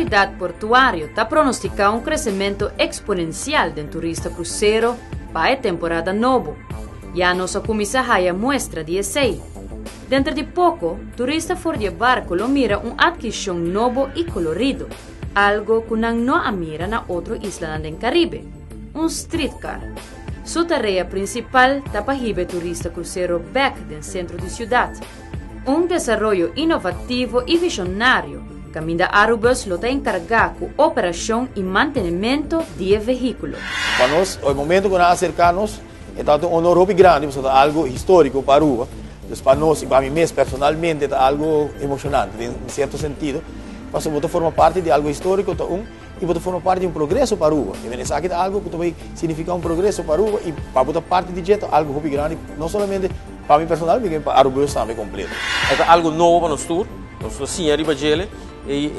Autoridad Portuario ta pronostica un crecemento exponencial den turista crucero pa e temporada nobo. Ya nos a cuminsa haya muestra di esey. Denter di poco, turista for di e barco lo mira un adquisión nobo y colorido, algo cu nan no a mira na otro islanan den Caribe, un streetcar. Su tarea principal ta pa hiba e turista crucero bek den centro di ciudad. Un desaroyo inovativo y visionario caminda Arubus lo ta encarga cu operacion y mantenimento di e vehiculo. Pa nos, e momento cu nan a acerca nos, e tabata un honor hopi grandi pasobra ta algo historico pa Aruba. Dus pa nos y pa mi mes personalmente ta algo emocionante den cierto sentido, pasobra bo ta forma parti di algo historico ta un y bo ta forma parti di un progreso pa Aruba. Y esaki ta algo cu ta bay significa un progreso pa Aruba y pa bo ta parti di dje ta algo hopi grandi, no solamente pa mi personal, mi pa Arubus tambe completo. E ta algo nobo pa nos tur, nos ta siña riba djele y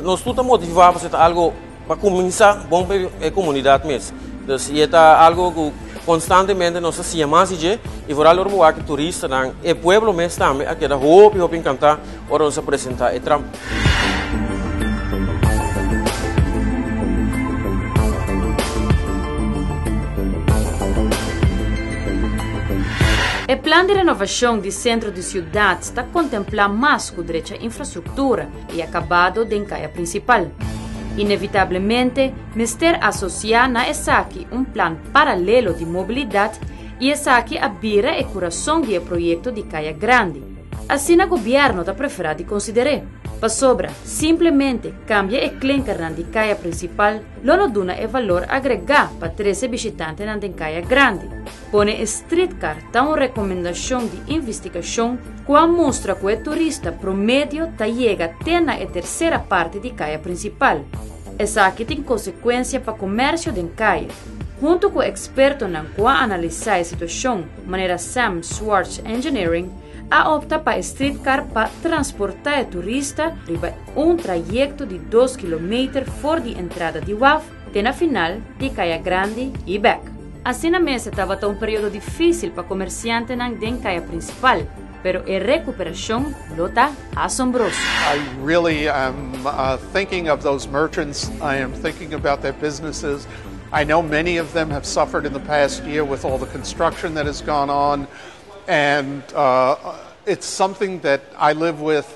nos tur ta motiva pasobra ta algo pa cuminsa bon pa e comunidad mes. Dus y e ta algo cu constantemente nos ta siña mas di dje y vooral ora bo wak e turistanan, e pueblo mes tambe a keda hopi hopi encanta ora nos a presenta e tram. E plan di renovacion di centro di ciudad ta contempla mas cu drecha infrastructura y acabado den caya principal. Inevitablemente mester asocia na esaki un plan paralelo di mobilidad y esaki a bira e curason di e proyecto di Caya Grandi. Asina gobierno ta prefera di consider'é, pasobra simplemente cambia e klinkernan di caya principal lo no duna e valor agregá pa trece bishitantenan den caya grandi. Pone e streetcar ta un recomendacion di investigacion cu a mustra cu e turista promedio ta yega te na e tercera parti di caya principal. Esaki tin consecuencia pa comercio den caya. Hunto cu expertonan cu a analisa e situacion manera Sam Schwartz Engineering, a opta pa e streetcar pa transporta e turista riba un trayecto di dos kilometer for di entrada di waf te na final di Caya Grandi y bek. Asina mes e tabata un periodo dificil pa comerciantenan den caya principal, pero e recuperacion lo ta asombroso. I really am thinking of those merchants, I am thinking about their businesses. I know many of them have suffered in the past year with all the construction that has gone on and uh, it's something that I live with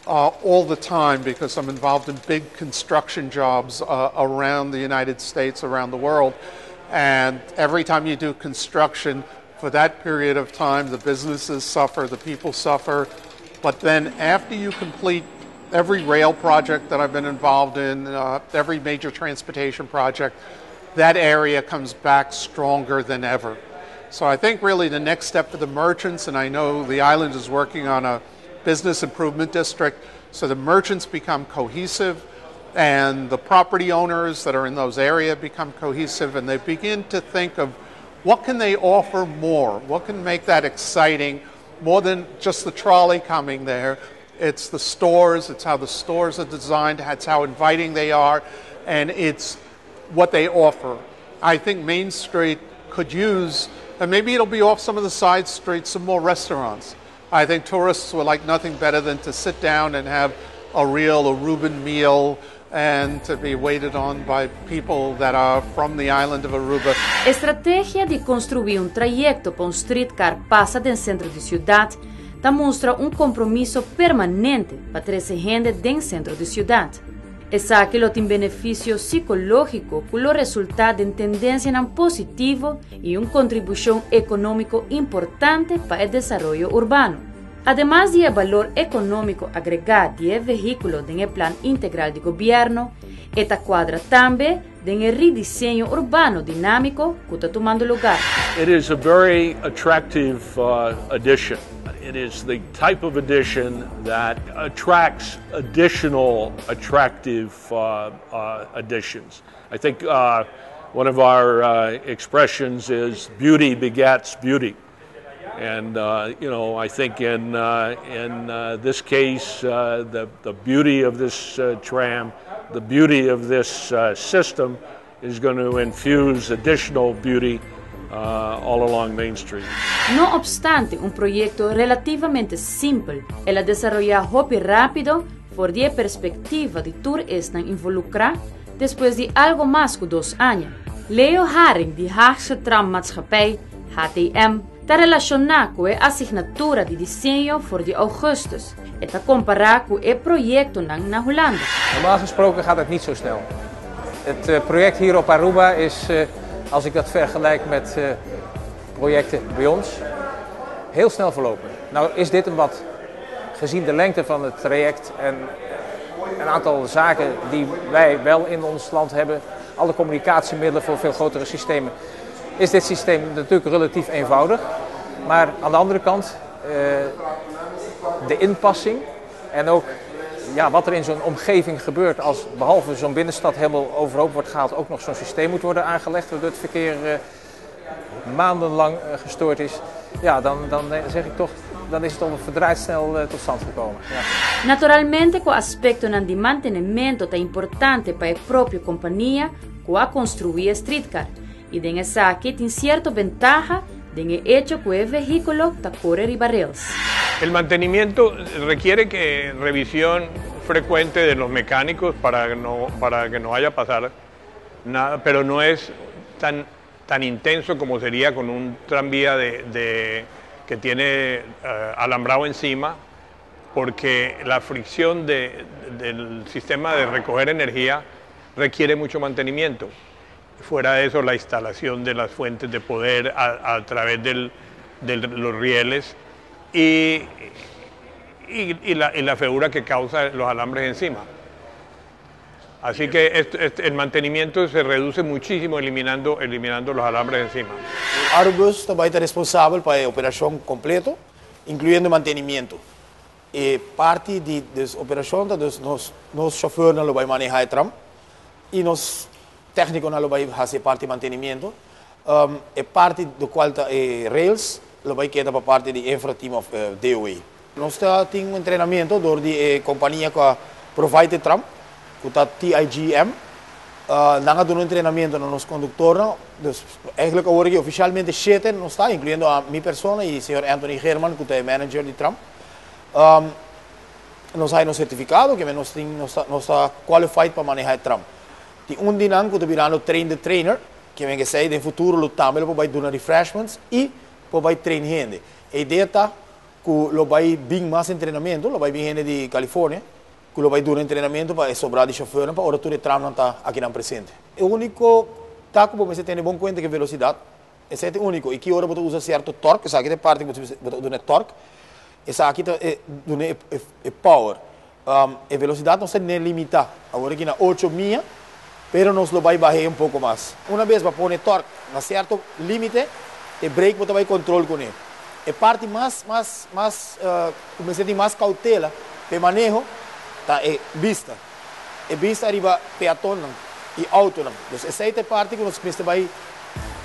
uh, all the time because I'm involved in big construction jobs uh, around the United States, around the world. And every time you do construction, for that period of time, the businesses suffer, the people suffer. But then after you complete every rail project that I've been involved in, uh, every major transportation project, that area comes back stronger than ever. So I think really the next step for the merchants, and I know the island is working on a business improvement district, so the merchants become cohesive and the property owners that are in those areas become cohesive and they begin to think of what can they offer more? What can make that exciting more than just the trolley coming there? It's the stores, it's how the stores are designed, it's how inviting they are, and it's what they offer. I think Main Street could use, and maybe it'll be off some of the side streets, some more restaurants. I think tourists would like nothing better than to sit down and have a real Aruban meal and to be waited on by people that are from the island of Aruba. Estrategia di construi un trayecto pa un streetcar pasa den centro di ciudad ta mustra un compromiso permanente pa trece hende den centro di ciudad. Esaki lo tin beneficio psicologico cu lo resulta den tendencianan positivo y un contribucion economico importante pa e desaroyo urbano. Ademas di e balor economico agrega di e vehiculo den e plan integral di gobierno, e ta cuadra tambe den e rediseño urbano dinamico cu ta tumando lugar. It is a very attractive addition. It is the type of addition that attracts additional attractive additions. I think one of our expressions is beauty begets beauty. And, you know, I think in, in this case, the, the beauty of this tram, the beauty of this system is going to infuse additional beauty all along Main Street. No obstante, un proyecto relativamente simpel, el a desaroya hopi rapido. For di perspectiva di tur esnan involucra despues di algo mas cu 2 aña. Leo Haring di Haagse Trammaatschappij, HTM, ta relaciona cu e asignatura di diseño for di augustus y ta compara cu e proyectonan na Hulanda. Normaal gesproken gaat het niet zo snel. Het project hier op Aruba is, als ik dat vergelijk met projecten bij ons, heel snel verlopen. Nou is dit een wat, gezien de lengte van het traject en een aantal zaken die wij wel in ons land hebben, alle communicatiemiddelen voor veel grotere systemen, is dit systeem natuurlijk relatief eenvoudig. Maar aan de andere kant, de inpassing en ook, ja, wat er in zo'n omgeving gebeurt als behalve zo'n binnenstad helemaal overhoop wordt gehaald, ook nog zo'n systeem moet worden aangelegd waardoor het verkeer maandenlang gestoord is. Ja, dan zeg ik toch, dan is het al verdraaid snel tot stand gekomen. Ja. Naturalmente, cu aspecto di mantenimento ta importante pa e propio compania cu a construi e streetcar. Y den esaki tin cierto ventaha den e hecho cu e vehiculo ta core riba rails. El mantenimiento requiere que revisión frecuente de los mecánicos para que no vaya a pasar nada, pero no es tan intenso como sería con un tranvía que tiene alambrado encima, porque la fricción del sistema de recoger energía requiere mucho mantenimiento. Fuera de eso, la instalación de las fuentes de poder a través de los rieles y la figura que causa los alambres encima. Así que el mantenimiento se reduce muchísimo eliminando los alambres encima. Arubus tambe ta responsabel pa e operacion completo, incluyendo mantenimento. E parti di operacion, dus nos chauffeur lo bay maneha e tram y nos tecniconan lo bay haci parti di mantenimento. E parti di cual ta e rails lo bay keda pa parti di infra team of DOE. Nos tin un entrenamento door di compania cu a provide tram, cu ta TIGM. Nan a duna un entrenamento na nos conductor, dus eigenlijk awor oficialmente shete nos ta, incluyendo ami persona y señor Anthony Herman, cu ta manager di tram. Nos tin un certificado cu nos tin, nos ta qualified pa maneha tram. Tin un di nan cu ta birando train the trainer, kiermen cu den futuro lo tambe lo bay duna refreshments y por bay train hende. E idea ta cu lo bay bin mas entrenamento, lo bay bin hende di California, cu lo bay duna entrenamento pa sobra di chauffeur pa ora tur tram ta aki nan presente. E unico ta cu bo tene bon cuenta cu velocidad, esey ta e unico. Y ki ora bo usa cierto torque, esaki ta parti cu bo duna torque, esaki ta duna e power. E velocidad no ta limita. Awor aki na 8 mia, pero nos lo bay baha un poco mas. Un biaha bo pone torque na cierto limite, e brake bo bay control cu ne. E parti mas, cuminsa tin mas cautela pa maneho, ta e vista. E vista ariba peaton y auto. Dus esey ta e parti cu nos mester bay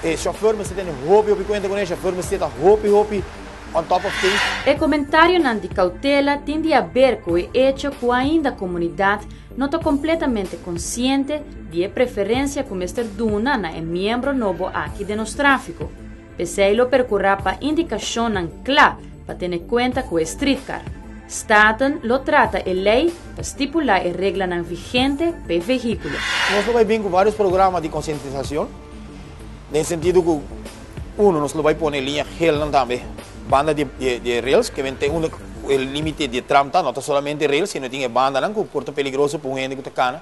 e chauffeur mester tene hopi hopi cuenta cu e chauffeur mester ta hopi hopi on top of things. E comentarionan di cautela tin di haber cu e hecho cu ainda comunidad no ta completamente consciente di e preferencia cu mester duna na e miembro nobo aki di nos trafico. P'esey lo percura pa indicacion cla pa tene cuenta cu e streetcar. Staten lo trata e ley pa stipula e reglanan vigente pa e vehiculo. Nos lo bay bin cu varios programa di concientisacion, den sentido cu, uno, nos lo bay pone liña geel tambe, banda di rails, cu tin un e limite di tram ta, no ta solamente rails, sino tin banda cu por ta peligroso pa un hende cu ta cana.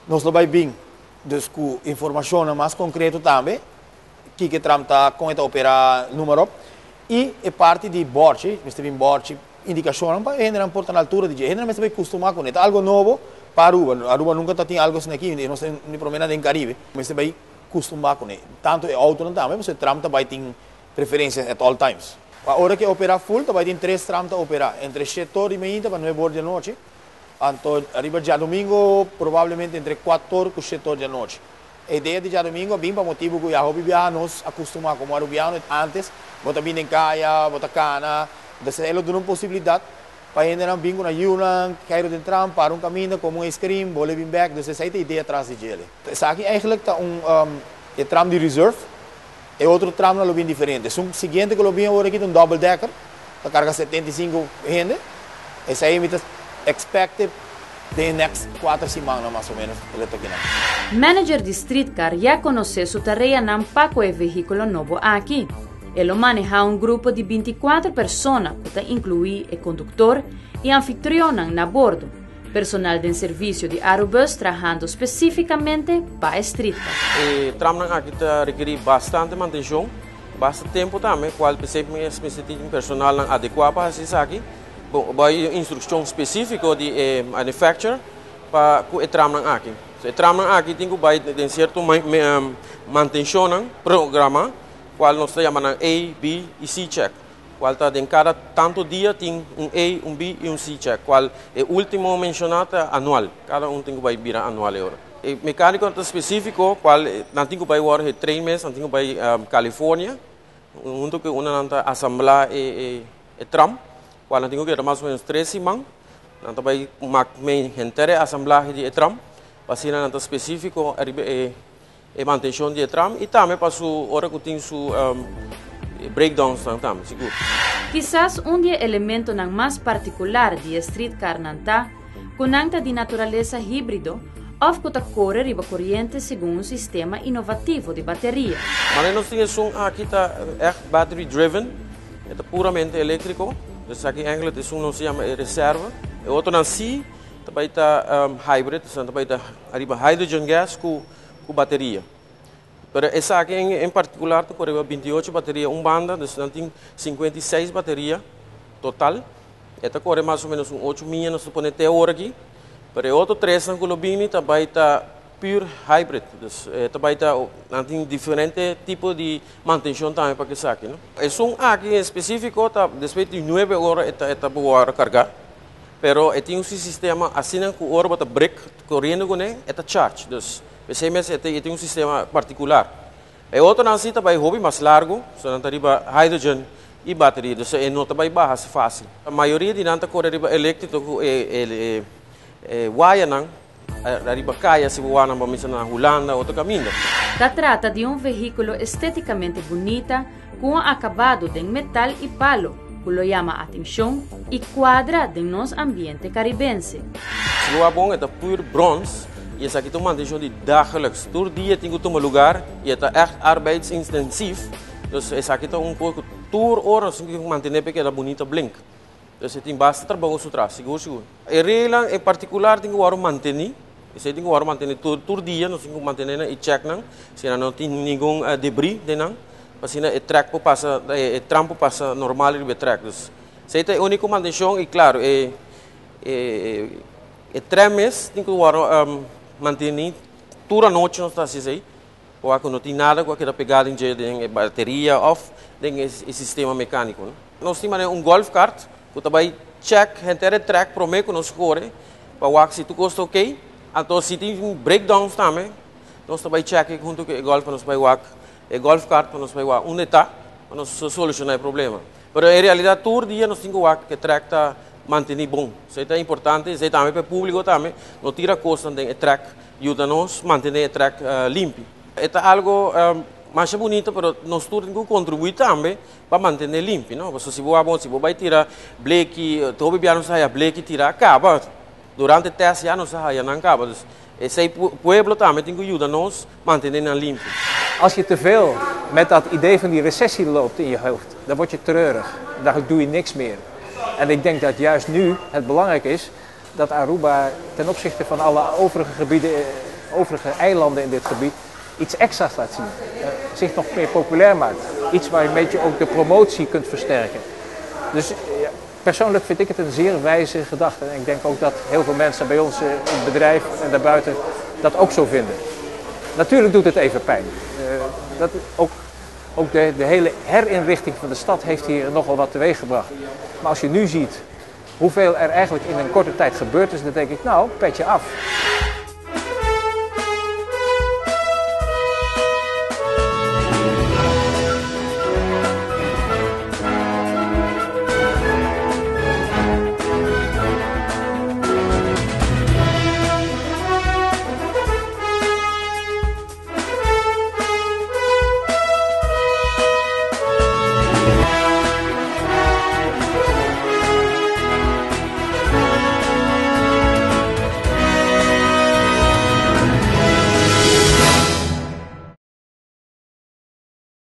Nos lo bay bin, dus cu informacion mas concreto tambe, cu tram ta, con ta opera, numero, y e parti di bordje, mester bin bordje, indicacion pa hende por ta na altura di hende mester bay custuma cu ne, algo nobo pa Aruba. Aruba nunca tin algo asina aki, no ta ni prome den Caribe. Mester bay custuma cu ne. Tanto e auto nan tambe, e tram tambe tin preferencia at all times. Ora cu opera full, tambe tin tres tram ta opera entre 7:30 pa 9:00 di anochi. Anto, ariba diadomingo, probablemente entre 4 y 7:00 di anochi. E idea di diadomingo, bin pa motibo cu ya hopi biaha nos a custuma como arubiano antes, bo ta bin den caya, bo ta cana, anto e lo duna un posibilidad pa hende nan bin cu nan yiunan, cay den tram, para un caminda, come un ice cream, bolbe bin back, dus esey ta e idea tras di dje. Esaki eigenlijk ta un e tram di reserve, e otro tram nan lo bin diferente. Un siguiente cu lo bin awor aki un double decker, pa carga 75 hende. Esey mi ta Expected the next 4 siman mas o menos e ta aki nan. Manager di Streetcar ya conoce su tareanan pa cu e vehiculo nobo aki. E lo maneha un grupo di 24 persona cu ta inclui e conductor y anfitrion na bordo. Personal di servicio di Arubus trahando specificamente pa e Streetcar. E tramnan aki ta rekeri bastante mantencion, bastante tempo tambe, cual semper mester tin personal adecua pa haci esaki. Bon, bay instruccion specifico di manufacturer pa e tramnan aki. So, e tramnan aki tin cu bay den cierto mantencion programa, cual nos ta yama A, B y C check. Cual ta den cada tanto dia tin un A, un B y un C check, cual e ultimo menciona ta anual. Cada un tin cu bay bira anual awor. E mecanico ta specifico, cual nan tin cu bay wordo train mes, nan tin cu bay California, hunto cu unda nan ta asambla e tram, cual nan tin cu mas o menos 3 siman, nan ta bay henter asamblahe di tram, asina nan ta specifico ariba e mantencion di tram y tambe pa su ora cu tin su breakdowns tambe, sigur. Kisas un di e elementonan mas particular di streetcar nan ta, cu nan ta di naturalesa hibrido, of cu ta core riba coriente segun un sistema inovativo di bateria. Ma nos tin un aki ta echt battery driven, ta puramente electrico. Dus aki eigenlijk is un nos yama reserva. E otro nan si tambe ta hybrid, dus tambe ta ariba hydrogen gas cu bateria. Pero esaki en particular ta core 28 bateria un banda, dus nan tin 56 bateria total. E ta core mas o menos un 8 miya, nos pone te awor aki. Pero e otro tres nan cu lo bini tambe ta pure hybrid. Dus tambe ta nan tin diferente tipo di mantencion tambe pa esaki, no? Esun aki en specifico ta despues di 9 ora e ta por carga. Pero e tin un sistema asina cu ora bo ta brake coriendo cu ne, e ta charge. Dus esey mes e tin un sistema particular. E otro nan si ta bay hopi mas largo, so nan ta riba hydrogen y bateria, dus e no ta bay baha facil. E mayoria di nan ta core riba electrico e wire nan riba caya si bo nan pa na Hulanda otro caminda. Ta trata di un vehiculo esteticamente bunita cu un acabado di metal y palo, cu lo yama atencion y cuadra den nos ambiente caribense. Si bo bon, ta pure brons y esaki ta mantencion di dagelijks. Tur dia tin cu tuma lugar y ta echt arbeidsintensief. Dus esaki ta un poco tur ora nos tin cu mantene pa keda bunita blink. Dus tin basta trabou su tras, sigur sigur. E regla en particular tin cu mantene. Esey tin cu mantene tur dia, nos tin cu mantene y check nan, si no tin ningun debris den nan. Asina e track por pasa, e tram por pasa normal riba track. Dus esey ta e unico mantencion y claro, e tram mes tin cu mantene tur anochi nos ta haci esey. Of no tin nada cu keda pega den bateria of den e sistema mecanico. No? Nos tin un golf cart cu ta bay check henter track prome cu nos core pa wak si tur cos ta ok. Anto si tin breakdowns tambe, nos ta bay check hunto cu e golf nos bay wak e golf cart pa nos bay wak unda ta pa nos soluciona e problema. Pero en realidad tur dia nos tin cu wak cu e track ta mantene bon. Esey ta importante, esey tambe pa e publico tambe, no tira cos den e track, yuda nos mantene e track limpi. Ta algo mas bunita, pero nos tur tin cu contribui tambe pa mantene limpi, no? Pasobra si bo si bo bay tira bleki, tur biaha nos haya bleki tira caba. Durante e test ya nos haya nan caba. Dus esey pueblo tambe tin cu yuda nos mantene nan limpi. Als je te veel met dat idee van die recessie loopt in je hoofd, dan word je treurig. Dan doe je niks meer. En ik denk dat juist nu het belangrijk is dat Aruba ten opzichte van alle overige gebieden, overige eilanden in dit gebied, iets extra's laat zien. Zich nog meer populair maakt. Iets waar je een beetje ook de promotie kunt versterken. Dus ja, persoonlijk vind ik het een zeer wijze gedachte. En ik denk ook dat heel veel mensen bij ons in het bedrijf en daarbuiten dat ook zo vinden. Natuurlijk doet het even pijn. Dat ook de hele herinrichting van de stad heeft hier nogal wat teweeg gebracht. Maar als je nu ziet hoeveel er eigenlijk in een korte tijd gebeurd is, dan denk ik, nou, petje af.